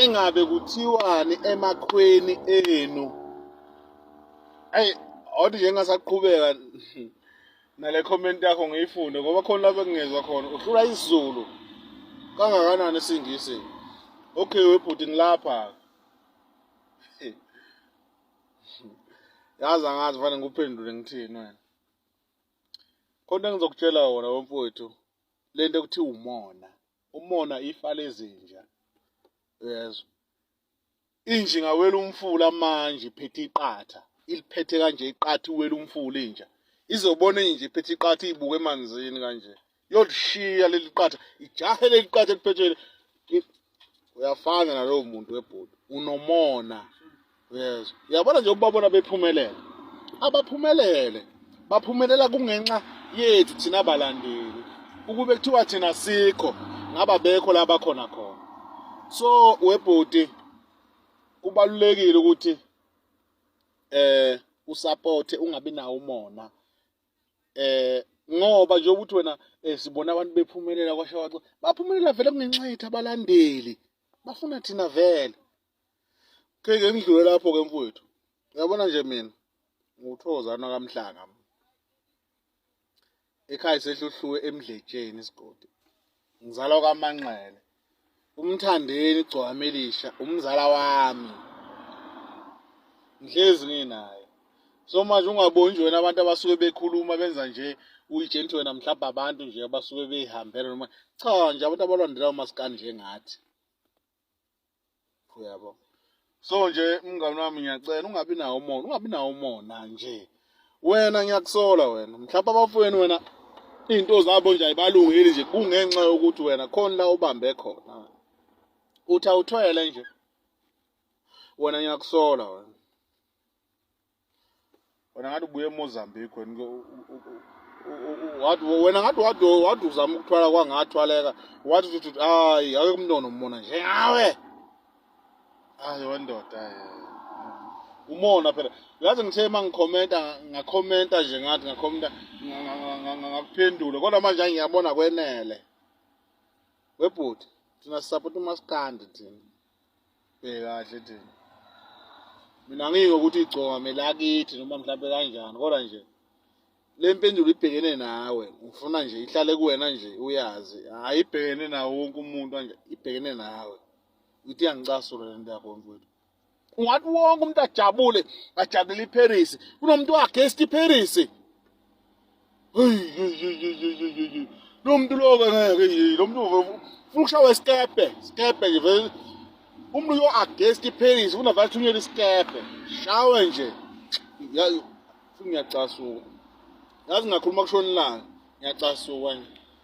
Engabe kuthiwani emakhweni enu? Ayi, awuthi nje ngingasaqhubeka nale comment yakho ngiyifunde ngoba khona lapho engingezwa khona uhlula isiZulu kangakanani isiNgisi. Okay webhuti ngilapha. Yazi angazi fanele ngikuphendule ngithini wena. Khona engizokutshela wona wemfowethu lento ekuthiwa umona. Umona ifa lezinja. Uyezwa? Inja ingawela umfula manje iphethe iqatha. Iliphethe kanje iqatha iwela umfula inja. Izobona inja iphethe iqatha iyibuke emanzini kanje. Yolishiya leli qatha, ijahe leli qatha eliphethe. Uyafana nalowo muntu webhuti. Unomona. Uyezwa? Uyabona nje ukubabona bephumelela. Abaphumelele. Baphumelela kungenxa yethu thina balandeli. Ukube kuthiwa thina sikho ngaba bekho la bakhona khona. So webhuti kubalulekile ukuthi eh usupporte ungabi nawo umona. Eh ngoba nje ukuthi wena eh, sibona abantu bephumelela kwashawaxa baphumelela vele kungenxa yethu abalandeli bafuna thina vele Ke ngidlule lapho ke mfowethu. Uyabona nje mina nguthokozana kaMhlanga. Ekhaya sehluhluwe eMdletsheni isigodi. Ngizalwa kwaManxele. UMthandeni igcwama elisha umzala wami. Ngihlezi nginaye. So manje ungaboni nje wena abantu abasuke bekhuluma benza nje uyitshela ukuthi wena mhlawumbe abantu nje abasuke beyihambela noma cha nje abantu abalandela umaskandi njengathi. Uyabo. So nje mngani wami ngiyacela ungabi nawo umona, ungabi nawo umona nje. Wena ngiyakusola wena. Mhlawumbe abafowenu wena izinto zabo nje ayibalungeli nje kungenxa yokuthi wena khona la ubambe khona. Uthi awuthwele nje. Wena ngiyakusola wena. Wena ngathi ubuye eMozambique wena wathi wena ngathi wathi wathi uzama ukuthwala kwangathwaleka wathi uthi hayi ake umuntu onomona njengawe. Hayi wendoda umona phela uyazi ngithe uma ngikhomenta ngakhomenta nje ngathi ngakhomenta ngakuphendula kodwa manje ngiyabona kwenele webhuti thina sisapota umaskandi thina bheka kahle thina mina ngingo ukuthi igcoma melakithi noma mhlawumbe kanjani kodwa nje le mpendulo ibhekene nawe ngifuna nje ihlale kuwena nje uyazi hayi ibhekene nawo wonke umuntu kanje ibhekene nawe ithi iyangicasula le nto yakho mfowethu ungathi wonke umuntu ajabule ajabulele iParis kunomuntu oagainst iParis hey lo muntu lo ke ngeke lo muntu ufuna ukushawa isikepe isikepe nje vele umuntu uyo against iParis kunavele athunyelwe isikepe shawe nje ngiyacasuka yazi ngakhuluma kushona ilanga ngiyacasuka nje.